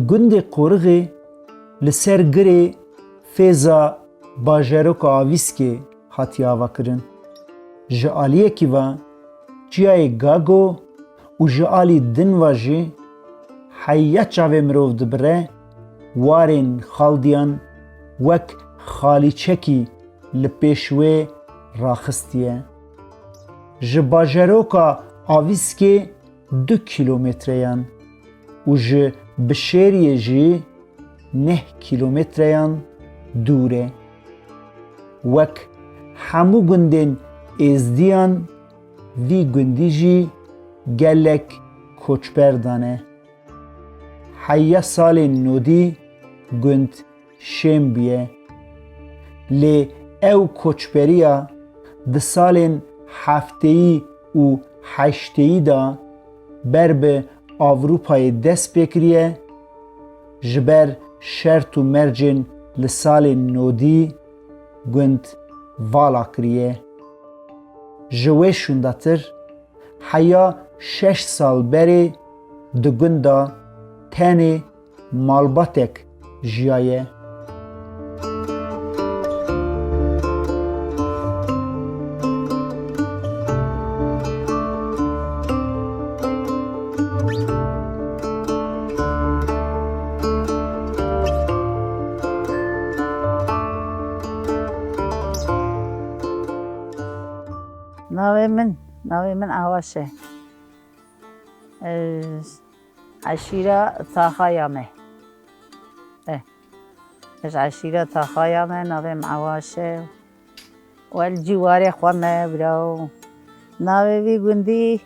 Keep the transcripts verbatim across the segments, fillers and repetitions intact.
Gundê Qorixê li ser girê fêza bajaroka Avîskê hatiye avakirin. Ji aliyekî ve çiyayê Gago û ji alî din ve jî heya çavê mirov dibire, warên xaldiyan wek xalîçekî li pêş wê raxistiye. Ji bajaroka Avîskê du kîlometreyan û ji Bişêriyê jî neh kîlometreyan dûr e. Wek hemû gundên êzdiyan, vî gundî jî gelek koçber dane. Heya salên nodî gund şên bûye. Lê ew koçberiya di salên hefteyî û heşteyî de ber bi Ewropayê dest pê kiriye, ji ber şert û mercên li salên nodî gund vala kiriye. Ji wê şûndetir, heya şeş sal berê di gund de tenê malbatek jiyaye. Navê min, navê min Awaş e. Ez eşîra Taxaya me. Eh, ez eşîra Taxaya me, navê min Awaş e. Wel cîwarê xwe me, birawo. Navê vî gundî,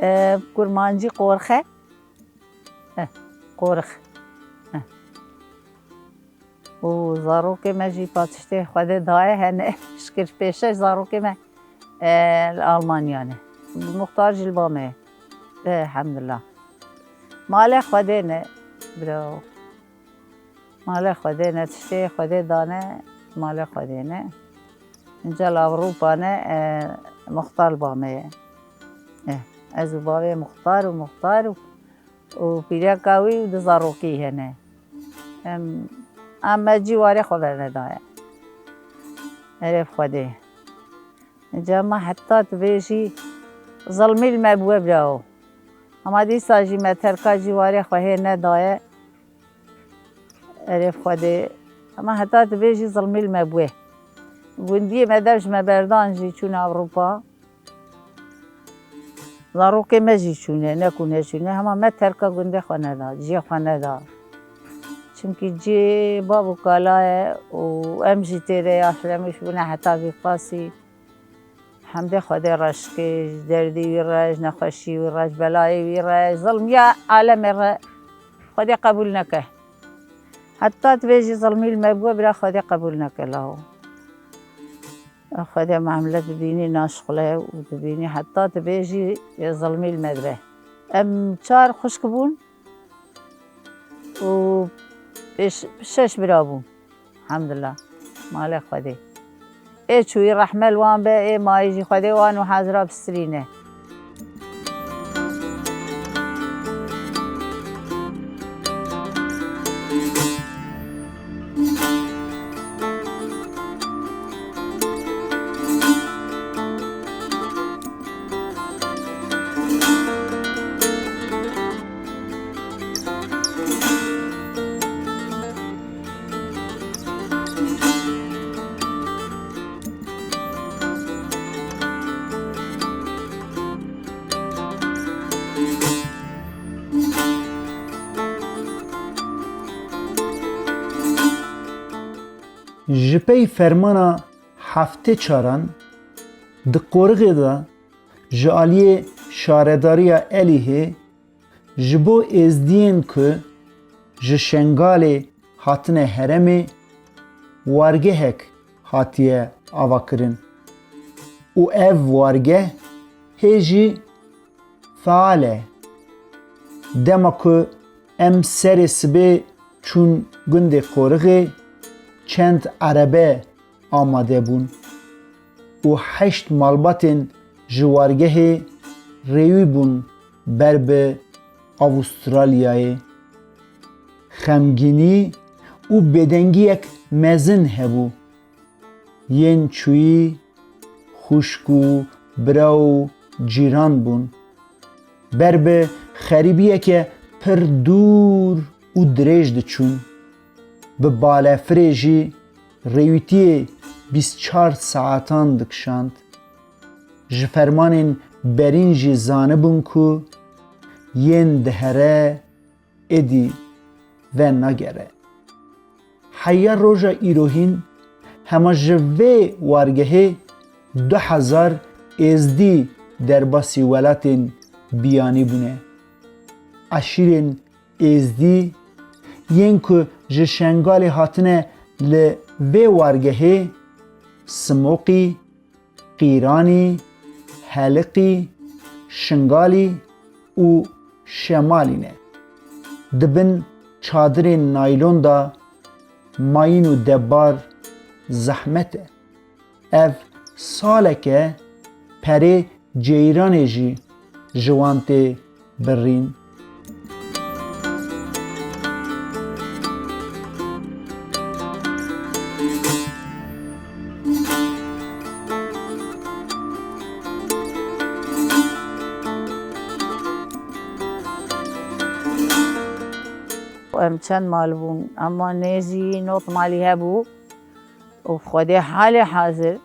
eh, kurmancî Qorxe. Eh, Qorix. Eh. Û zarokê me jî patiştê Xwedê daye hene. Şikir pêşe zarokê me, e, li Almanya ne. Muxtar jî li ba me ye. Elhamdulillah. Malê Xwedê ne, birawo. Malê Xwedê ne, tiştê Xwedê dane, malê Xwedê ne. Înca li Ewropa ne, e, muxtar li ba me ye. E, ez û bavê muxtar û muxtar û û pîreka wî û du zarokî hene. Em, em me cîwarê xwe bernedaye. Erê bi Xwedê. Ca me heta tu bêjî zilmî li me bûye birawo. Hema dîsa jî me terka cîwarê xwe hê nedaye. Erê bi Xwedê. Hema heta tu bêjî zilmî li me bûye. Gundiyê me dev ji me berdan jî çûne Ewropa. Zarokê me jî çûne, ne ku neçûne, hema me terka gundê xwe neda, cihê xwe neda. Çimkî cihê bav û kala ye û em jî tê de yaşlemîş bûne heta vî qasî. Hemdê Xwedê reşkê, ji derdê wî re, ji nexweşî wî re, ji belayê wî re, ji zilmiya alemê re Xwedê qebûl neke. Heta tu bêjî zilmî li me bûye, bira Xwedê qebûl neke lawo. Xwedê me hemle dibînî naşixule û dibînî heta tu bêjî zilmî li me dibe. Em çar xwişk bûn û pêş, şeş bira bûn. Elhamdulillah. Malê Xwedê. Ê çûyî rehme li wan be, ê mayî jî Xwedê wan û hazira bistirîne. Ji pey fermana heftê çaran di Qorixê de ji aliyê Şaredariya Elîhê ji bo êzdiyên ku ji Şengalê hatine herêmê wargehek hatiye avakirin û ev wargeh hê jî feal e. Dema ku em serê sibê çûn gundê Qorixê, çend erebe amade bûn û heşt malbatên ji wargehê rêwî bûn ber bi Avustralyayê. Xemgînî û bêdengiyek mezin hebû. Yên çûyî xwişk û bira û cîran bûn. Ber bi xerîbiyeke pir dûr û dirêj diçûn. Bi balefirê jî rêwîtiyê bîst çar saetan dikişand. Ji fermanên berîn jî zanibûn ku yên dihere êdî venagere. Heya roja îrohîn hema ji vê wargehê du hezar êzdî derbasî welatên biyanî bûne. Eşîrên êzdî yên ku ji Şengalê hatine li vê wargehê Simoqî, Qîranî, Heliqî, Şingalî û Şemalî ne. Di bin çadirên naylon de mayîn û debar zehmet e. Ev salek e perê ceyranê jî ji wan tê birîn. Em çend mal bûn, ema nêzî not malî hebû û Xwedê halê hazir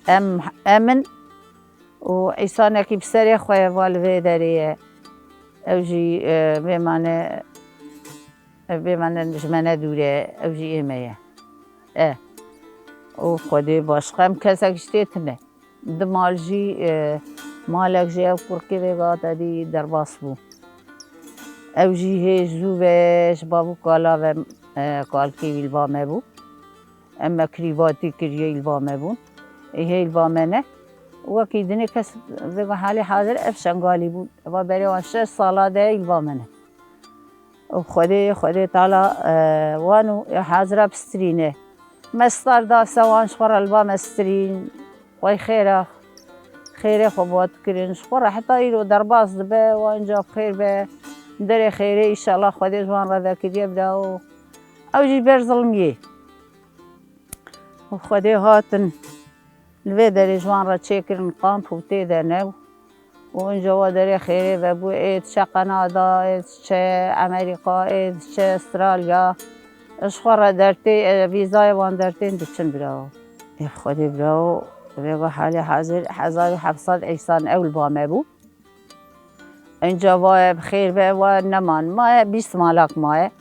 em, em in û îsanekî bi serê xwe ye, va li vê derê ye. Ew jî, e, vê mane, vê mane ji me ne dûr e, ew jî ê me ye. E. Û Xwedê başqa em kesek ji tê tune. Di mal jî, e, malek ji ev kurkê vê gate dî derbas bû. Ew jî hê ji zû ve ji bav û kala ve, e, kalkê wî li ba me bû. Em me krîvatî kiriye, îlva me bûn. Ê hê îlva me ne. Wekî dinê kes vê halê hazir ev Şengalî bûn. Eva berê wan şeş sala de îlva me ne. Û Xwedê, Xwedê Teala, e, wan û hazira pistirîne. Me star da se wan ji xwe re li ba me stirîn. Way xêra, xêrê xwe bi wan dikirin. Ji xwe re heta îro derbas dibe, wan ca bi xêr be. Derê xêrê, îşallah Xwedê ji wan re vekiriye bira û ew jî ber zilmiyê. Û Xwedê hatin li vê derê ji wan re çêkirin kamp û tê de ne. Û inca wa derê xêrê vebû, ê diçe Kanada, ê diçe Amerîka, ê diçe Australya. Ji xwe re dertê, e, vîzayê wan dertên diçin bira. Ê Xwedê bira, vê ve halê hazir hezar û heft sed însan ew li ba me bû. Înca va bi xêr be, va neman. Maye bîst malak maye.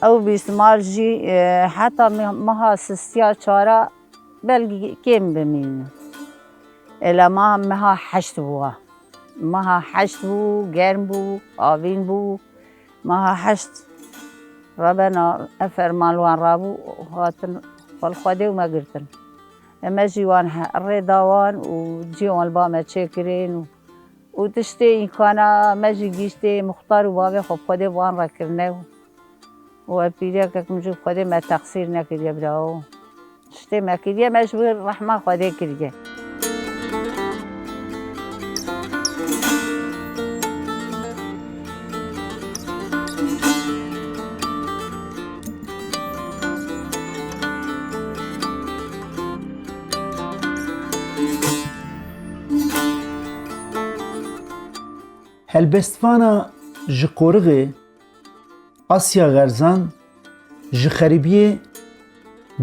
Ew bîst mal jî, e, heta me-, meha sistiya çara belkî kêm bimînin. Êla meha, meha heşt bû. Meha heşt bû, germ bû, avîn bû. Meha heşt rabena ev ferman li wan rabû, hatin xwe li Xwedê û me girtin. E, me jî wan he-, rê da wan û cihê wan li ba me çêkirin û û tiştê îmkana me jî gihîştê muxtar û bavê xwe bi Xwedê bi wan re kirine û, û ev pîriyekek min jî bi Xwedê me teqsîr nekiriye bira û tiştê me kiriye, me ji wir rehma Xwedê kiriye. Helbestvana ji Qorixê Asya Xerzan ji xerîbiyê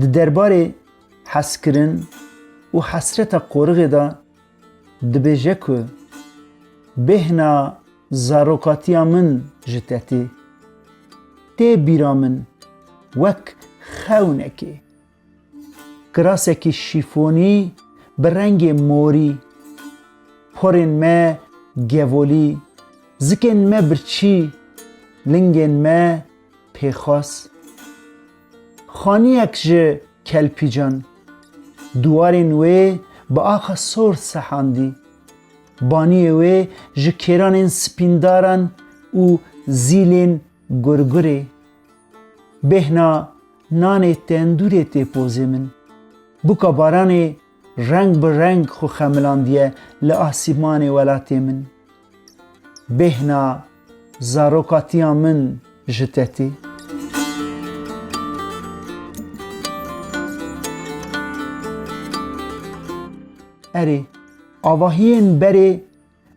di derbarê hezkirin û hesreta Qorixê de dibêje ku bêhna zarokatiya min ji te tê. Tê bîra min wek xewnekê. Kirasekî şîfonî bi rengê morî, porên me gevolî, zikên me birçî, lingên me pêxwas. Xaniyek ji kelpîcan, diwarên wê bi axa sor sehandî. Baniyê wê ji kêranên spîndaran û zîlên gurgurê. Bêhna nanê tendûrê tê pozê min. Buka baranê reng bi reng xwe xemilandiye li asîmanê welatê min. Bêhna zarokatiya min ji te tê. Erê, avahiyên berê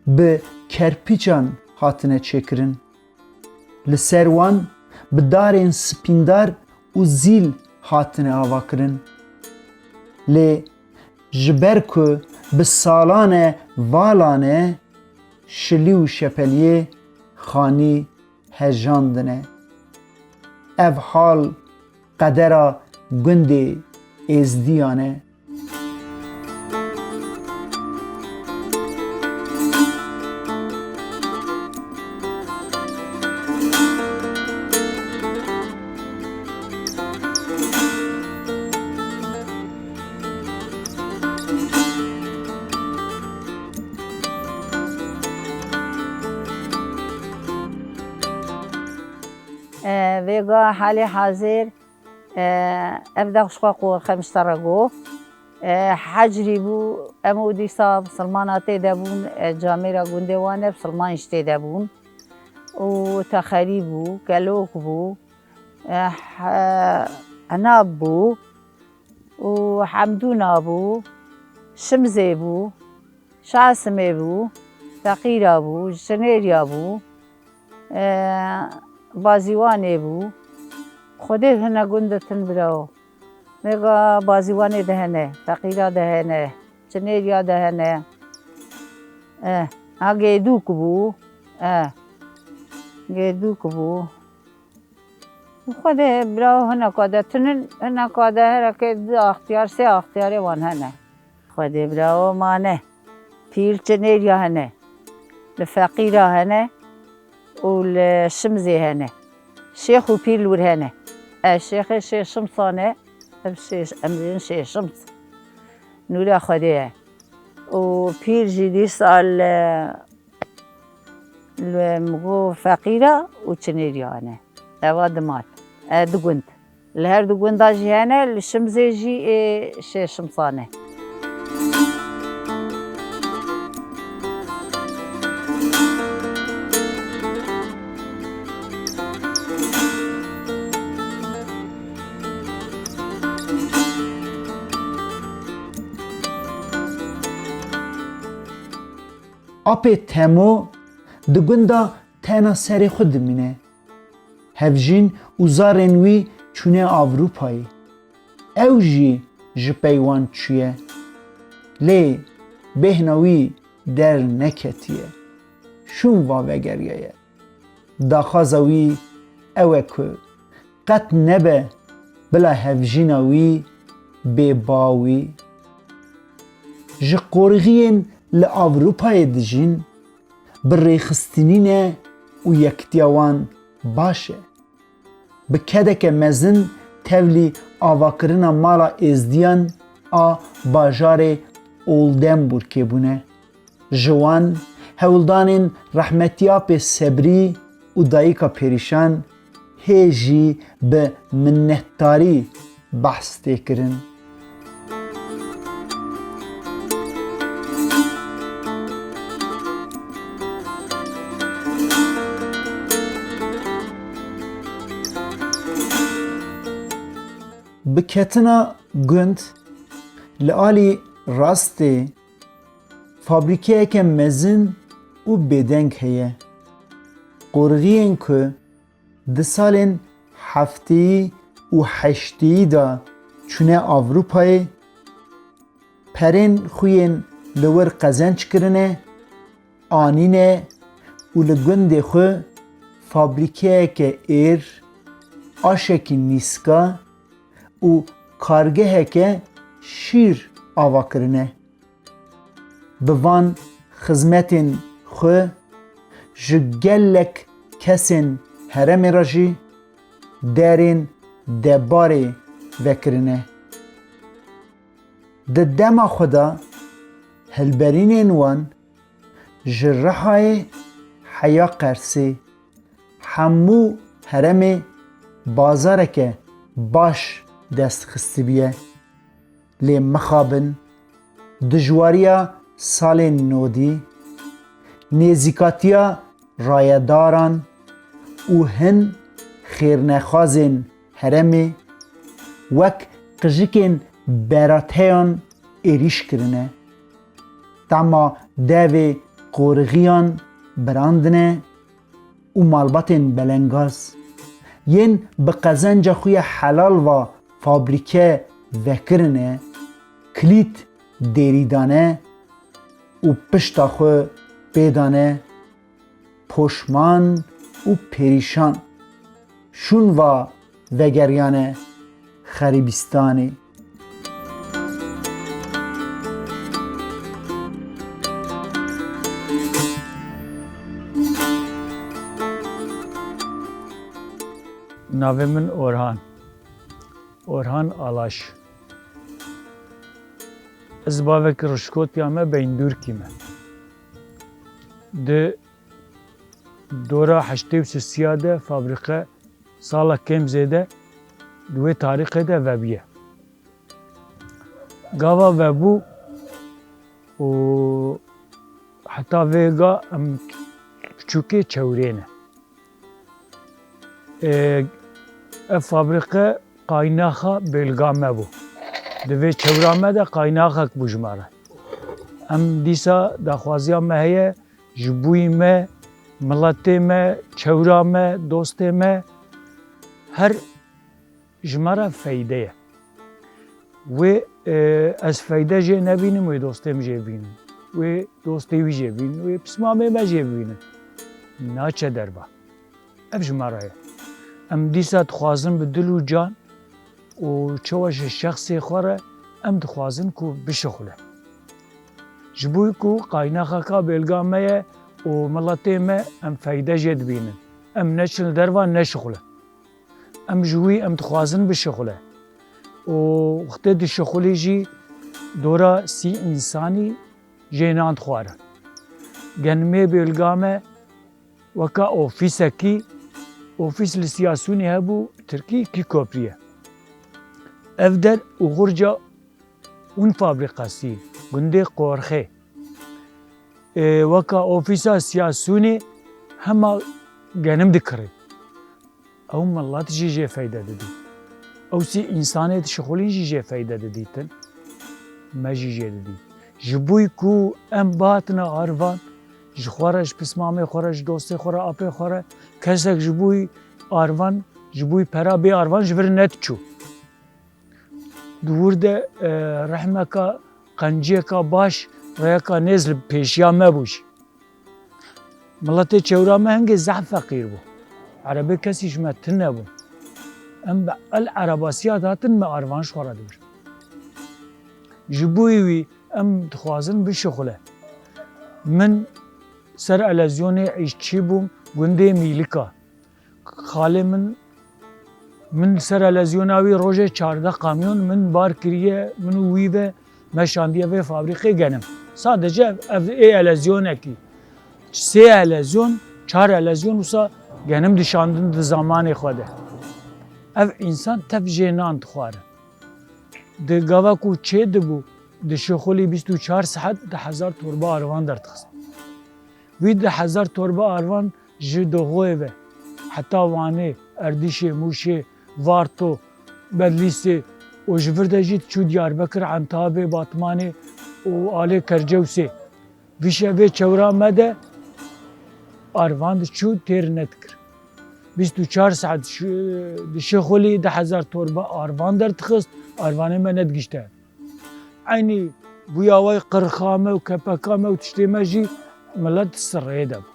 bi kerpîçan hatine çêkirin. Li ser wan bi darên spîndar û zîl hatine avakirin. Lê ji ber ku bi salan e vala ne, şilî û şepeliyê xanî hejandine. Ev hal qedera gundê Êzdiyan e. E, vêga halê hazir, e, ev dex ji xwe qorxe min ji te re got. E, hecrî bû, em û dîsa misilmana tê de bûn, e, camêra gundê wan e, misilman jî tê de bûn. Û Texerî bû, Kelok bû, e, He-, Henab bû û Hemdûna bû, Şimzê bû, Şasimê bû, Feqîra bû, Jinêriya bû, e, Bazîwanê bû. Xwedê hine gund ditin birawo. Vêga Bazîwanê de hene, Feqîra de hene, Jinêriya de hene. E, ha Gêdûk bû. E, Gêdûk bû. Xwedê birawo hineka de tinin, hineka de hereke du axtiyar, sê axtiyarê wan hene. Xwedê birawo mane. Pîr Jinêriya hene. Li Feqîra hene û li Şimzê hene. Şêx û pîr li wir hene. E, şêxê Şêx Şimsan e. Ev Şêx, em dibêjin Şêx Şims. Nûra Xwedê ye. Û pîr jî dîsa li Li min got Feqîra û Çinêriya hene. Eva di mal. E, di gund. Li her du gunda jî hene, li Şimzê jî ê Şêşimsan e. Apê Temo di gunda tena serê xwe dimîne. Hevjîn û zarên wî çûne Ewropayê. Ew jî ji pey wan çûye. Lê bêhna wî derneketiye. Şûn va vegeriyaye. Daxwaza wî ew e ku qet nebe bila hevjîna wî bê ba wî. Ji qorixiyên li Ewropayê dijîn, bi rêxistinî ne û yekitiya wan baş e. Bi kedeke mezin tevlî avakirina mala Êzdiyan a bajarê Oldenburgê bûne. Ji wan hewldanên rehmetî apê Sebrî û dayika Perîşan hê jî bi minnetdarî behs tê kirin. Bi ketina gund li alî rastê fabrîkeyeke mezin û bêdeng heye. Qorixiyên ku di salên heftêyî û heştêyî de çûne Ewropayê, perên xwe yên li wir qezenc kirine, anîne û li gundê xwe fabrîkeyeke êr, aşekî nîska û kargeheke şîr ava kirine. Bi van xizmetên xwe ji gelek kesên herêmê re jî derên debarê vekirine. Di dema xwe de hilberînên wan ji Rihayê heya Qersê, hemû herêmê bazareke baş dest xistibiye. Lê mixabin, dijwariya salên nodî, nêzîkatiya rayedaran û hin xêrnexwazên herêmê wek qijikên berateyan êrîş kirine. tema devê qorixiyan birandine û malbatên belengaz yên bi qezenca xwe ya helal va fabrîke vekirine, kilît dêrî dane û pişta xwe pê dane, poşman û perîşan şûn va vegeriyane xerîbistanê. Navê min Orhan. Orhan Alaş. Ez bavek Rişkotiya me, Beyndûrkî me. Di dora heştê û sisiya de fabrîke sala kêm zêde di wê tarîxê de vebûye. Gava vebû û heta vêga em piçûkê çewrê ne. Ê, ev fabrîke qaynaxa bêlga me bû. Di vê çewra me de qaynaxek bû ji me re. Em dîsa daxwaziya me heye, ji bûyî me, miletê me, çewra me, dostê me, her ji me re feyde ye. Wê, e, ez feyde jê nebînim, wê dostê min jê bînin. Wê dostê wî jê bînin, wê pismamê me jê bînin. Naçe derva. Ev ji me re ye. Em dîsa dixwazin bi dil û can û çawa ji şexsê xwe re em dixwazin ku bişixule. Ji bo ku qaynaxeka bêlga me ye û miletê me, em feyde jê dibînin. Em neçin li derva neşixule. Em ji wî em dixwazin bişixule. Û wextê dişixulî jî dora sî însanî jê nan dixwarin. Genimê bêlga me weka ofîsekî, ofîs li Siyasûnê hebû, tirkî kî kopriye. Ev der û xurca un fabrîkasî, gundê Qorxê. Ê, weka ofîsa Siyasûnê hema genim dikirî. Ew milet jî jê feyde didî. Ew sî însanê dişixulîn jî jê feyde didîtin. Me jî jê didî. Ji bo ku em bihatina arvan, ji xwe re, ji pismamê xwe re, ji dostê xwe re, apê xwe re, kesek ji bo arvan, ji bo pera bê arvan ji vir nediçû. Di wir de, e, rehmeka, qenciyeka baş, rêyeka nêz li pêşiya me bû jî. Miletê çewra me hingê zehf feqîr bû. Erebê kesî ji me tune bû. Em bi el erebasiya dihatin me arvan ji xwe re dibir. Ji bo wî em dixwazin bişixule. Min ser elezyonê îşçî bûm gundê Mîlika. Xalê min, min li ser elezyona wî rojê çardeh kamyon min bar kiriye, min û wî ve me şandiye vê fabrîqê genim. Sadece ev, ev ê elezyonekî. Sê elezyon, çar elezyon wisa genim dişandin di zamanê xwe de. Ev însan tev jê nan dixwarin. Di gava ku çê dibû, dişixulî bîst û çar saet di hezar torba arvan derdixist. Wî di hezar torba arvan ji Doxoyê ve heta Wanê, Erdîşê, Mûşê, Varto, Bedlîsê û ji vir de jî diçû Diyarbekir, Entabê, Batmanê û alê Kercewsê. Vî şevê çewra me de arvan diçû têr nedikir. Bîst û çar saet şi-, dişixulî, di hezar torba arvan derdixist, arvanê me nedigişte. Eynî bûya wê qirxa me û kepeka me û tiştê me jî milet sirrê de bû.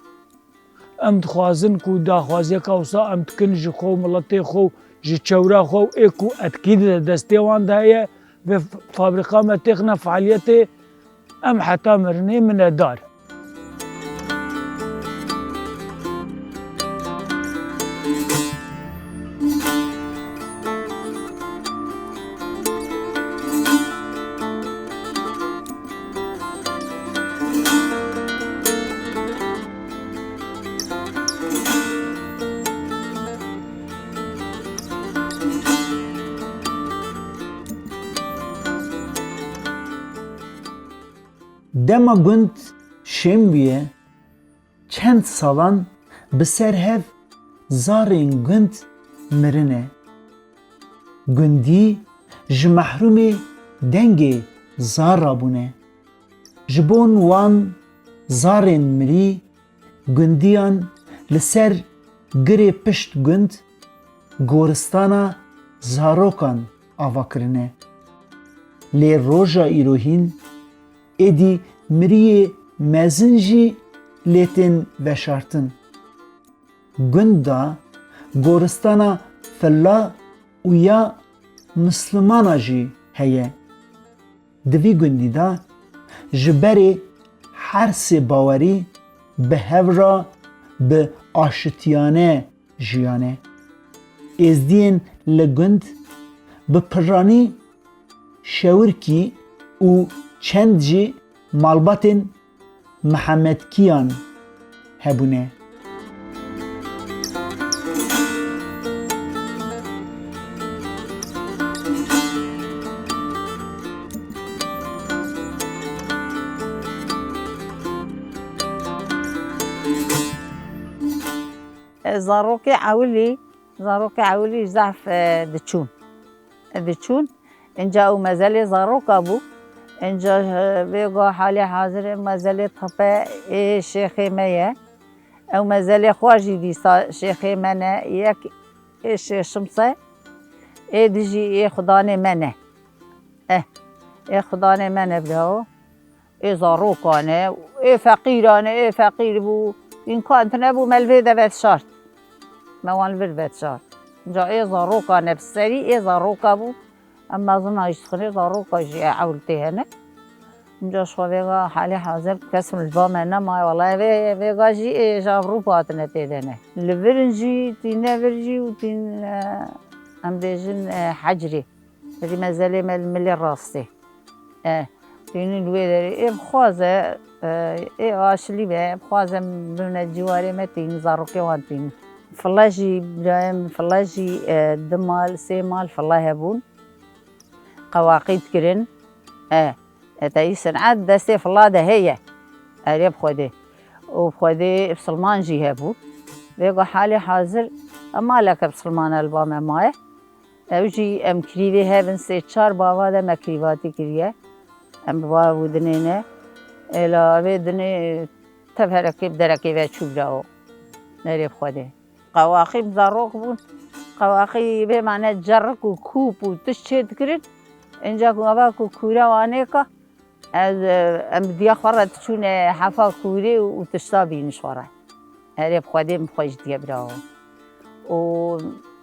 Em dixwazin ku daxwaziyeka wisa em dikin ji xwe û miletê xwe û ji çewra xwe û ê ku etkî di destê wan de heye, vê fabrîka me têxine fealiyetê, em heta mirinê minetdar. Dema gund şêm bûye, çend salan bi ser hev zarên gund mirine. Gundî ji mehrûmê dengê zar rabûne. Ji bon wan zarên mirî gundiyan li ser girê pişt gund goristana zarokan ava kirine. Lê roja îro hîn êdî miriyê mezin jî lê tên veşartin. Gund de goristana filla û ya Mislimana jî heye. Di vî gundî de ji berê her sê bawerî bi hev re bi aşitiyane jiyane. Êzdiyên li gund bi pirranî şewirkî û çend jî malbatên Mihemedkiyan hebûne. Zarokê ewilî, zarokê ewilî zehf, e, diçûn. Diçûn. Înca ew mezelê zaroka bû. Înca, e, vêga halê hazir mezelê tepe ê şêxê me ye. Ew mezelê xwe jî dîsa şêxê me ne. Yek ê şêşimse, ê dijî ê xudanê me ne. Eh, ê xudanê me ne birawo. Ê zarokan e, ê feqîran e, ê feqîr bû, îmkan tine bû me li vê de vetişart. Me wan li vir vetişart. Înca ê zarokan e, bi serî ê zaroka bû. Em mezina jî dixwin, ê zaroka jî e ewil tê hene. Înca ji xwe vêga halê hazir kes li ba me nemaye, wela vê, vêga jî ê ji Ewropa hatine tê de ne. Li vir in jî, tîne vir jî û tîn, e, em bêjin, e, hecrê. Êdî mezelê me li milê rastê. E, tînin wê derê. Ê bixwaze, e, ê aşilî be, bixwaze bimine ciwarê me tînin, zarokê wan tînin. File jî, birayê min, file jî, e, du mal, sê mal file hebûn. Qewaqî dikirin. E, e, te yî sinet destê file de heye. Erê bi Xwedê. Û bi Xwedê bisilman jî hebû. Vêga halê hazir, e, maleke bisilman e li ba me maye. Ew jî em kirîvê hev in, sê çar bava de me kirîvatî kiriye. Em bi va û dinê ne. Êla vê dinê tev herekê bi derekê ve çû bira o. Nerê bi Xwedê. Qewaxî bi zarok bûn. Qewaxî bê mane cerik û kûp û tişt çê dikirin. Înca ku ava ku kûre wanêka, Ez, e, em bi diya xwe re diçûne hefa kûrê û, û tişta bînin ji xwe re. Erê bi Xwedê min xwe ji diye bira. Û,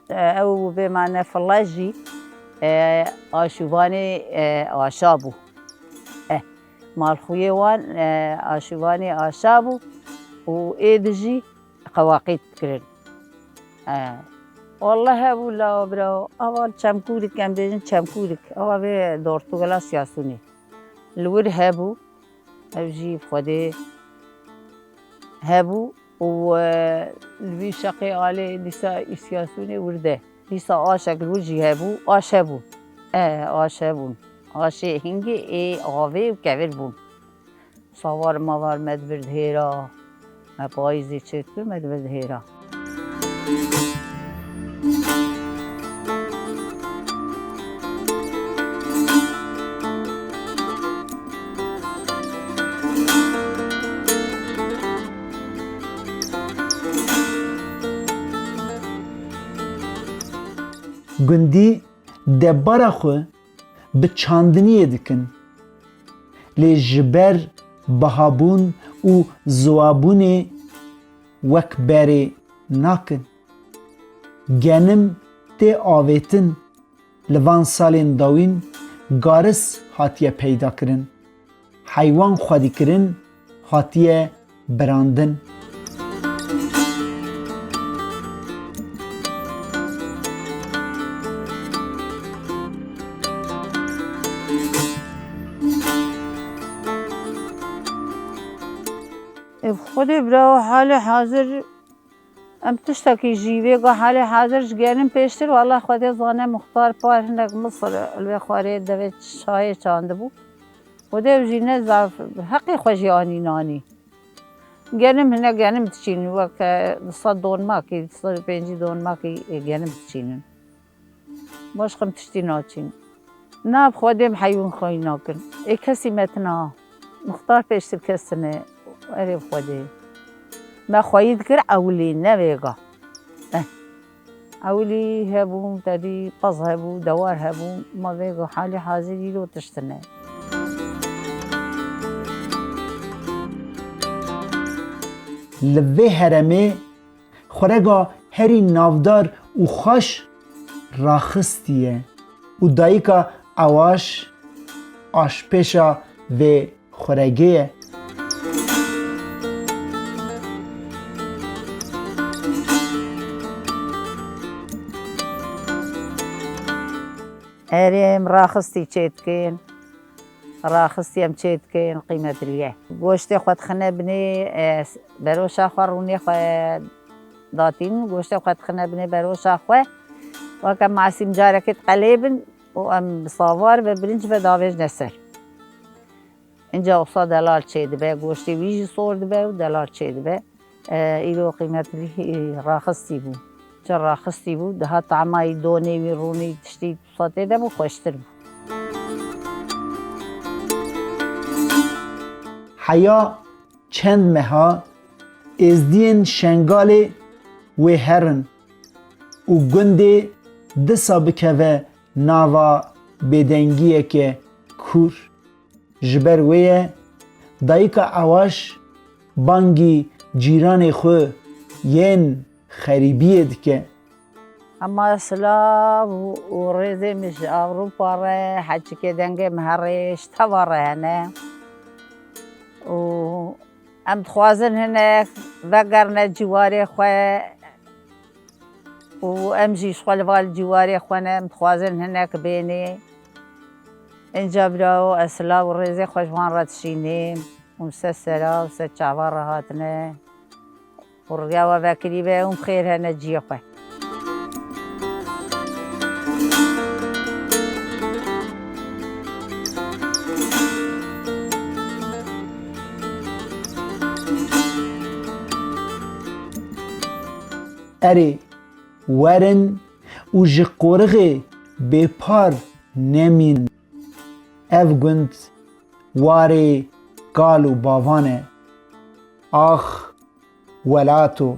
e, ew bê mane file jî, e, aşûvanê, e, aşa bû. Eh, malxuyê wan, e, aşûvanê aşa bû û ê di jî qewaqît dikirin. E, wallah hebû lawa bira. Ava li Çemkûrik, em bêjin Çemkûrik. Ava vê dortugala Siyasûnê. Li wir hebû, ev jî bi Xwedê hebû û, e, li vî şeqê alê dîsa îsyasûnê wir de. Dîsa aşek li wir jî hebû, aş hebû. E, aş hebûn. Aşê hingê ê avê û kevir bûn. Savar mavar me dibir dihêra. Me payîzê çêdikir, me dibir dihêra. Gundî debara xwe bi çandiniyê dikin. Lê ji ber bihabûn û ziwabûnê wek berê nakin. Genim tê avêtin. Li van salên dawîn garis hatiye peyda kirin. Heywan xwedîkirin hatiye birandin. Ev Xwedê bira halê hazir. Em tiştekî jî vê ga halê hazir ji genim pêştir, wala Xwedê zane, muxtar par hinek Misir li vê xwarê devê çayê çandibû. Xwedê ew jî ne zaf heqê xwe jî anî nanî. Genim hine genim diçînin, wek, e, di sed donmakî, di sed û pêncî donmakî, e, genim diçînin. Başqa em tiştî naçîn. Na bi Xwedê em heywan xweyî nakin. Ê kesî me tine ha. Muxtar pêştir kes tine, erê Xwedê. Me xweyî dikir ewilî, ne vêga. Eh. Ewilî hebû, tedî pez hebû, dewar hebû, ma vêga halî hazir îro tişt tine. Li vê heremê xurega herî navdar û xweş Raxistî ye û dayika Ewaş aşpêşa vê xuregê ye. Erê, em Raxistî çêdikin. Raxistî em çêdikin, qîmetilî ye. Goştê xwe dixine binê, e, beroşa xwe, rûnê xwe datînin, goştê xwe dixine binê beroşa xwe. Weke masîm carekê diqelêbin û em bi savar ve, birinc ve davêjne ser. Înca wisa delal çêdibe, goştê wî jî sor dibe û delal çêdibe. E, îro qîmetilî, e, Raxistî bû. Çi Raxistî bû, diha tamayî donê wî, rûnî, tiştî wisa tê de bû, xweştir bû. Heya çend meha êzdiyên Şengalê wê herin û gundê disa bikeve nava bêdengiyeke kûr. Ji ber wê ye dayika Ewaş bangî cîranê xwe yên xerîbiyê dike. Hema silav û, û rêzê min ji Ewropa re, heçikê dengê min herê ji teva re hene. Û em dixwazin hinek vegerine cîwarê xwe û em jî ji xwe li va li cîwarê xwe ne, em dixwazin hinek bênê. Înca birawo, ez silav û rêzê xwe ji wan re dişînim û ser sera û ser çava re hatine. Û riya we vekirî be û bi xêr hene cihê xwe. Erê, werin û ji qorixê bêpar nemînin. Ev gund warê kal û bavan e. Ax welato!